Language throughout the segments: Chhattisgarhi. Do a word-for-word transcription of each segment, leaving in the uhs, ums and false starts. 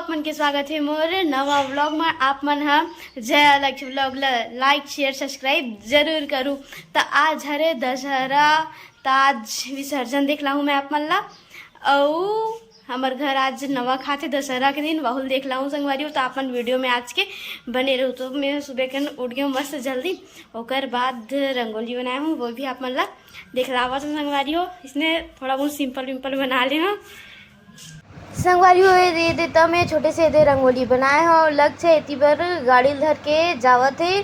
आप मन के स्वागत हे मोर नवा व्लॉग में। आप मन ह जया लक्ष्मी व्लॉग ल लाइक, शेयर, सब्सक्राइब जरूर करू। त आज हरे दशहरा, त आज विसर्जन देख लाहूँ मैं आप मन ला। अउ हमर घर आज नवा खाथे दशहरा के दिन, वहू ल देख लाहूँ संगवारी हो। त आप मन वीडियो में आज के बने रहू। तो मैं सुबह के उठ गई हूँ मस्त जल्दी, ओकर बाद रंगोली बनाए हूँ, वो भी आप मन ला देखलावत हूँ संगवारी हो। इसने थोड़ा बहुत सिंपल विंपल बना ले हूँ। संगवारी हो, ये दे त मैं छोटे से दे रंगोली बनाए हो। लक्ष्य एती बर गाड़ी ल धर के जावत हे।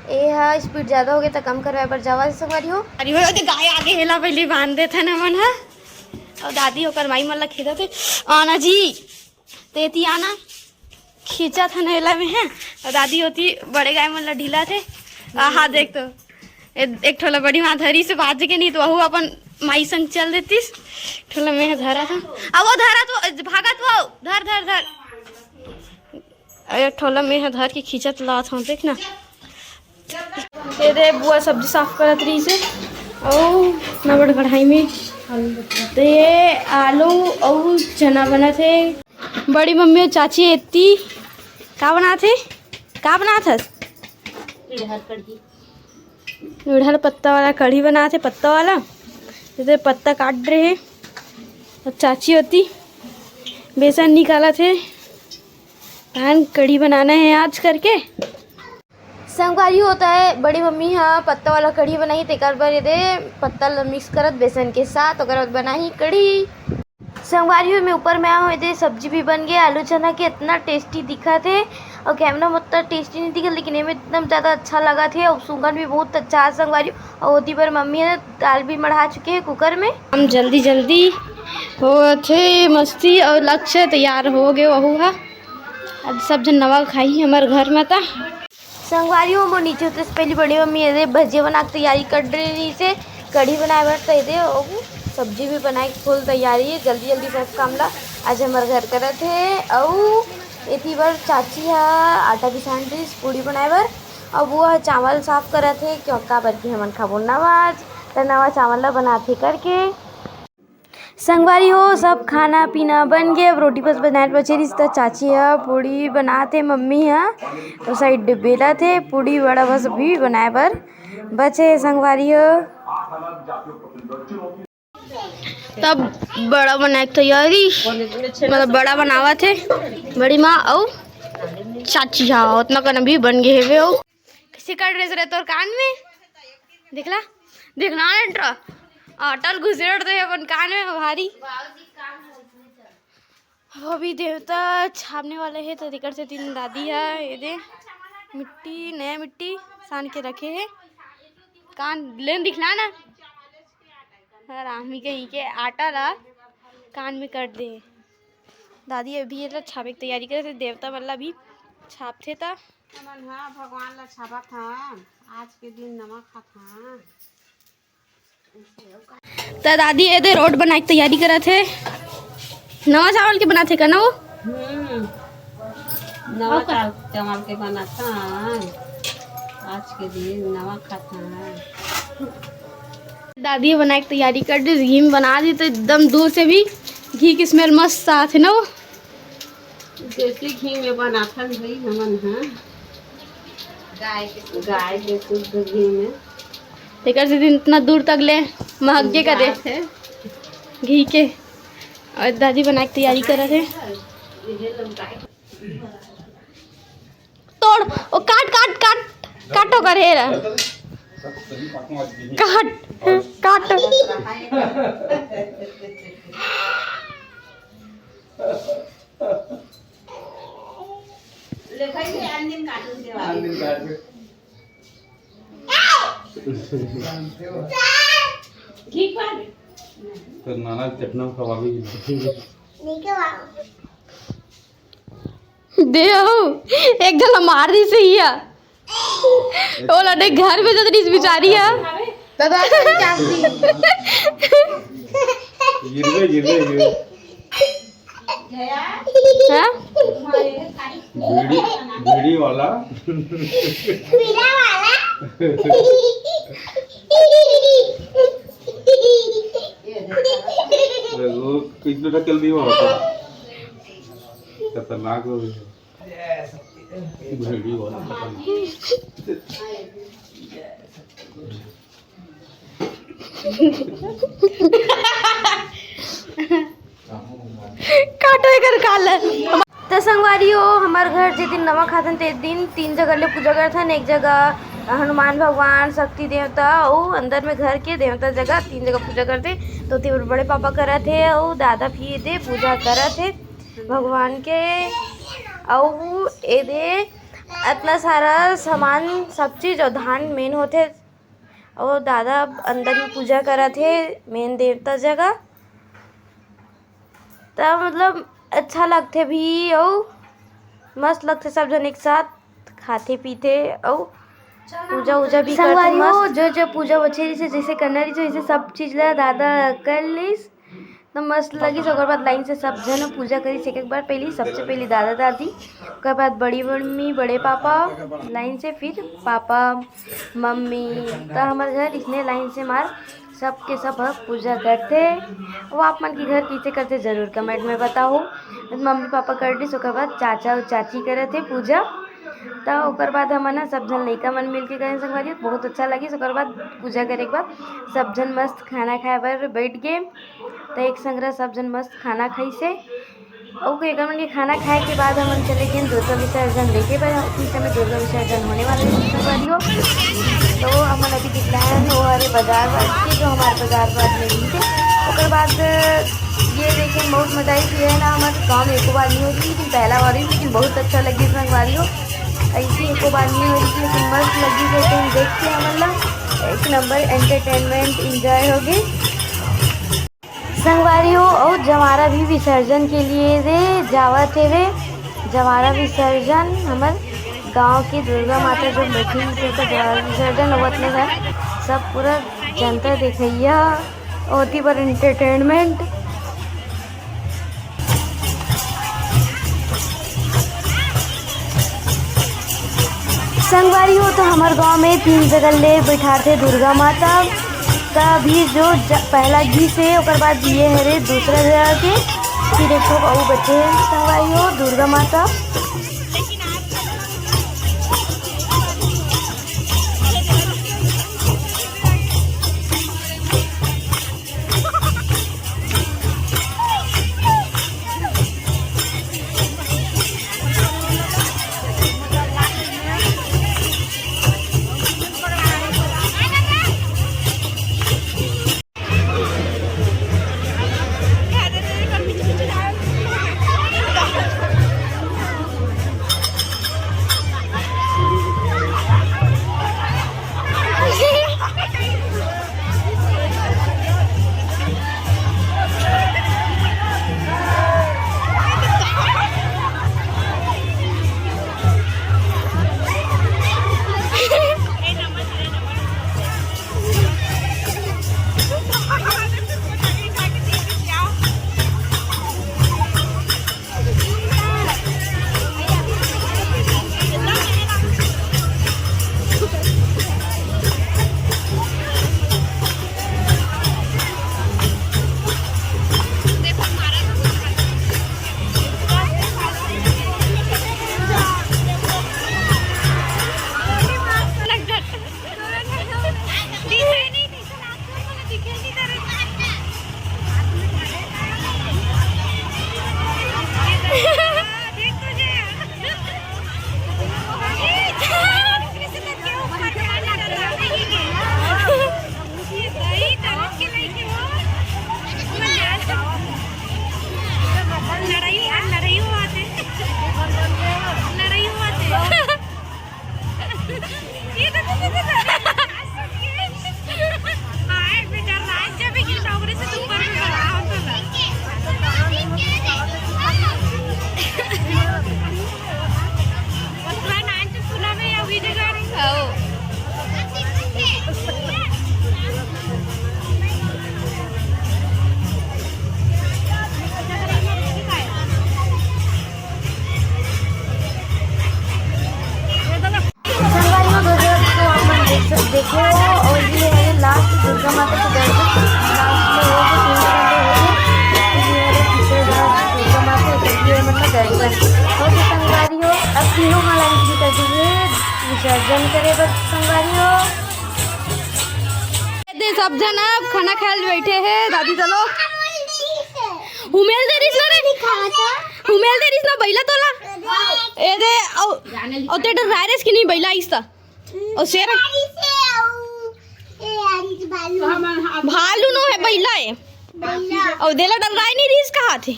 ए हा स्पीड ज्यादा हो गए त कम करवाए बर जावत हे संगवारी हो। अरे हो, दे गाय आगे हेला पहले बांध देथन हमन हा। अउ दादी ओकर माई मन ला खेदत हे, "आना जी, तेती आना।" खींचत हन एला में हे। अउ दादी होती बड़े गाय मन ला ढीलत हे। आहा, देख तो, ए-, एक ठोला बड़ी माँ धरी से बाज के नहीं तो वहू अपन माई संग चल देतीस। ठोला में धरा था, अब वो धरा तो भागत वो, धर, धर, धर। अरे ठोला में ह धर के खींचत लात हूँ, देख ना। ये दे बुआ सब्जी साफ करत रही से। ओ, इतना बड़ कढ़ाई में। तो ये आलू अउ चना बनत हे। बड़ी मम्मी अउ चाची एती का बनात हे? का बनात हस? इड़हर पत्ता वाला कढ़ी बनात हे, पत्ता वाला। ये दे पत्ता काट रहे हे। अउ चाची होती बेसन निकालत हे। धान कढ़ी बनाना है आज करके। संगवारी होता है, बड़ी मम्मी हा पत्ता वाला कढ़ी बनाई, तेकर बर ये दे पत्ता ल मिक्स करत बेसन के साथ, ओकर बाद बनाही कढ़ी। संगवारी हो, मैं ऊपर में आया हूँ, ये दे सब्जी भी बन गया आलू चना के, इतना टेस्टी दिखत हे। और कैमरा में उतना टेस्टी नहीं दिखत, लेकिन एमे एकदम ज़्यादा अच्छा लगत हे और सुगंध भी बहुत अच्छा है संगवारी। और ओती बर मम्मी हे दाल भी मढ़ा चुके हे कुकर में। हम जल्दी जल्दी होथे मस्ती और लक्ष्य तैयार हो गए वहू हा। आज सब झन नवा खाही हमर घर में ता। संगवारी हो, मोर नीचे उतरे से पहली बड़ी मम्मी ये दे भजिया बना के तैयारी कर रही से कढ़ी बनाए बर, तो ये दे अउ सब्जी भी बनाए के फुल तैयारी है। जल्दी जल्दी सब काम ला आज हमर घर करत हे। अउ एती बर चाची हा आटा पिसान रही पूड़ी बनाए बर। अब वो चावल साफ करत हे, क्यों काबर कि हमन खाबो नवा आज, त नवा चावल ला बनाथे करके। संगवारी हो, सब खाना पीना बन गए। अब रोटी बस बनाए बचे रहिस, त चाची ह पूड़ी बनात हे, मम्मी ह ओ साइड बेलत हे। पूड़ी वड़ा बस अभी बनाए बर बचे हे संगवारी हो। तब बड़ा बनाए के तैयारी, मतलब बड़ा बनावत हे बड़ी माँ अउ चाची ह। उतना कन अभी बन गए हेवे। अउ कैसे कट रहे रे तोर कान में? देखला, देखला ना, अटल घुसेड़ दे अपन कान में भारी। वो भी देवता छापने वाले हे, तो दिक्कत से तीन दादी है, ये दे मिट्टी, नया मिट्टी सान के रखे हे। कान लेन दिखला ना, हरामी कहीं के आटा ला कान में कट दे। दादी अभी ये ला छापे के तैयारी करे थे, देवता वाला भी छापथे ता। हमन ह भगवान ला छापत हन, आज के दिन नवा खात हन। त दादी ये दे रोट बनाए के तैयारी करत हे। नवा चावल के बनाथे का ना वो? हम्म, नवा अउ का? चाव-, चावल के बनात हन, आज के दिन नवा खात हन। दादी बनाए के तैयारी कर दिस, घी में बना दी तो एकदम दूर से भी घी के स्मेल मस्त आथे ना वो। देसी घी में बनाथन भई हमन ह। गाय के शुद्ध गाय के शुद्ध घी में। तेकर से दिन इतना दूर तक ले महक के करे जात हे। घी के। और दादी बनाए के तैयारी करत हे। तोड़, ओ काट, काट, काट, काटो कर हे रा। काट, काट। ले भाई, ये अंतिम कार्टून के बाद। अंतिम कार्टून। घी खा ले। तो नाना चटना खवावी। देहू, एक गला मार दी सही है। ओला देख, घर में जतनी बिचारी है। दादा, चांदी। गिरवे, गिरवे, गिरवे। हाँ? बीड़ी, बीड़ी वाला। बीड़ा वाला। अरे, वो कितना ढकेल दिया होता। खतरनाक हो गया। भेड़ी वाला खतरनाक। काटो एकर काल। तो संगवारी हो, हमार घर जे दिन नवा खाथन ते दिन तीन जगह ले पूजा करथन। एक जगह हनुमान भगवान, शक्ति देवता, अउ अंदर में घर के देवता जगह, तीन जगह पूजा करथे। तो ते बड़े पापा करत हे अउ दादा भी दे पूजा करत हे भगवान के। अउ एदे अतना सारा सामान, सब चीज अउ धान मेन होथे। अउ दादा अंदर में पूजा करत हे मेन देवता जगह। त मतलब अच्छा लगथे भी अउ मस्त लगथे, सब झन एक साथ खाथे पीथे अउ पूजा उजा भी करथे संगवारी हो। मस्त। जो जो पूजा बचे रहिसे, जैसे करना रहिसे, वैसे सब चीज ला दादा कर लिस। तो मस्त लगिस। ओकर बाद लाइन से सब झन पूजा करिस एक एक बार। पहली, सबसे पहली दादा दादी, ओकर बाद बड़ी मम्मी, बड़े पापा, लाइन से फिर पापा, मम्मी। तो हमारे घर इसने लाइन से मार सबके सब ह पूजा करथे। वो आप मन के घर कैसे करथे, जरूर कमेंट में बताओ। मम्मी पापा कर दिस, ओकर बाद चाचा अउ चाची करत हे पूजा। त ओकर बाद हमन ह सब झन लइका मन मिलके करेन संगवारी, बहुत अच्छा लगिस। ओकर बाद पूजा करे के बाद सब झन मस्त खाना खाए बर बैठ गे। त एक संगरा सब झन मस्त खाना खाइसे। अउ एकर मन के खाना खाए के बाद हमन चले गेन दुर्गा विसर्जन देखे बर। उसी समय दुर्गा विसर्जन होने वाला है संगवारी हो। तो हमन अभी निकला है वो हरे बाजार बाट के, जो हमारे बाजार बाट में भी थे। ओकर बाद ये देखे बहुत मजा आई। ये है ना, हमारे गाँव में एको बार नहीं होती, लेकिन पहला बार हुई, लेकिन बहुत अच्छा लगी संगवारी हो। ऐसी एको बार नहीं होती, लेकिन मस्त लगी। तो तुम देख के हमन ला एक नंबर एंटरटेनमेंट एंजॉय होगी संगवारी हो। अउ जवारा भी विसर्जन के लिए रे जावत हे रे। जवारा विसर्जन हमर गांव की दुर्गा माता जो बैठी हुई थी, तो जवारा विसर्जन होवत में है। सब पूरा जनता देखैया ओती बर एंटरटेनमेंट। संगवारी हो, तो हमर गांव में तीन जगह ले बैठारथे दुर्गा माता। त अभी जो ज-, पहला घीस हे, ओकर बाद ये हरे दूसरा जगह के, फिर एक ठो अउ बचे हे संगवारी हो दुर्गा माता। विसर्जन करे बर संगवारी हो। दे सब झन अब खाना खाए ल बैठे हे। दादी चलो। हुमेल दे रिस ना रे। हुमेल दे रिस ना बैला तोला। ए दे, औ, औ ते डर राय रेस कि नहीं बैला आइस त? औ शेर। भालू नो हे, बैला हे। औ देला डर राय नहीं रिस कहा थे।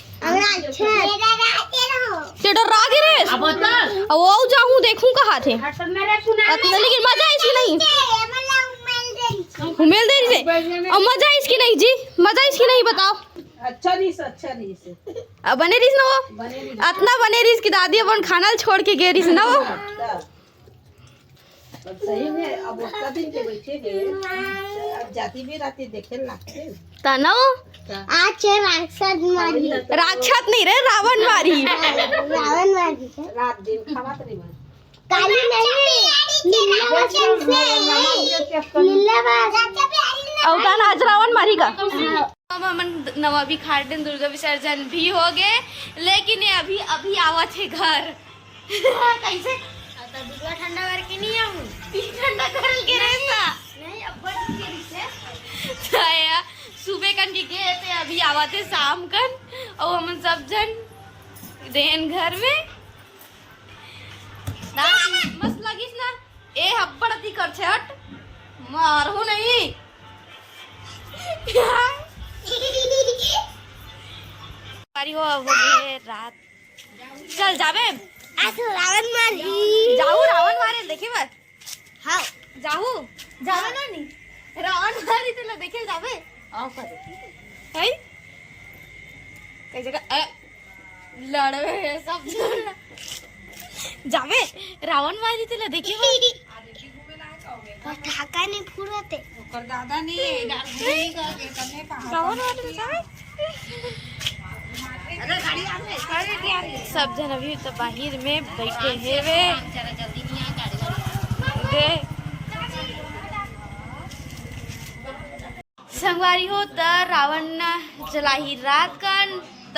ते डर राय गे रेस। औ, औ जाहूँ देखूँ कहा थे। लेकिन मजा आइस कि नहीं? हुमेल दे रिस हे। औ मजा आइस कि नहीं जी? मजा आइस कि नहीं बताओ? अच्छा रिस, अच्छा रिस। अब बने रिस ना वो? बने रिस। अतना बने रिस कि दादी अपन खाना ल छोड़ के गे रिस ना वो। हाँ, तब। अब सही में अब ओतना दिन के बैठे हे, अब जाती भी राती देखे लागथे। त ना वो? त आज राक्षस मारी। राक्षस नहीं रे, रावण मारी। रावण मारी। रात दिन खावत रही बस। काली नहीं, नीला बस से, नीला बस। अवतान आज रावण मारी का? अब हमन नवा भी खाट देन, दुर्गा विसर्जन भी हो गे, लेकिन ये अभी, अभी आवत हे घर। कैसे? अब तो दुर्गा ठंडा करके नहीं आऊँ। ठंडा करल के रहता। नहीं, अब बन के रिस हे। आया, सुबह कन के गे थे, अभी आवत हे शाम कन, और हमन सब झन देन घर में। ना, मस्त लगिस ना? ए, हब्बड़ अति करथे, हट। मारहूँ नहीं। अरे हो, अब हो गे रात। चल, जाबे? आज रावण मारी। जाहू, रावण मारे, देखे बर। हाँ। जाहू, जाबे ना नी? रावण मारी तेला देखे जाबे? आओ, करे। है? कई जगह, अ, लड़बे सब झन। जाबे, रावण मारी तेला देखे बर। पटाखा नहीं फुरत हे। ओकर दादा नहीं, रावण मारी जाबे। सब झन अभी तो बाहिर में बैठे हेवे। दे। संगवारी हो, त रावण जलाही रात कन। त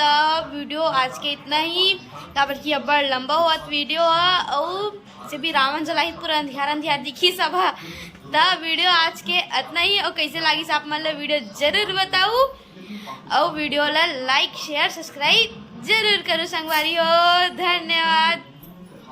वीडियो आज के इतना ही, काबर कि अब्बड़ लंबा होवत वीडियो ह, अउ से भी रावण जलाही पूरा अंधियार अंधियार दिखी सब ह। त वीडियो आज के इतना ही, अउ कैसे लागिस आप मन ल वीडियो जरूर बताऊ, अउ वीडियो ल like, share, subscribe जरूर करू संगवारी हो। धन्यवाद।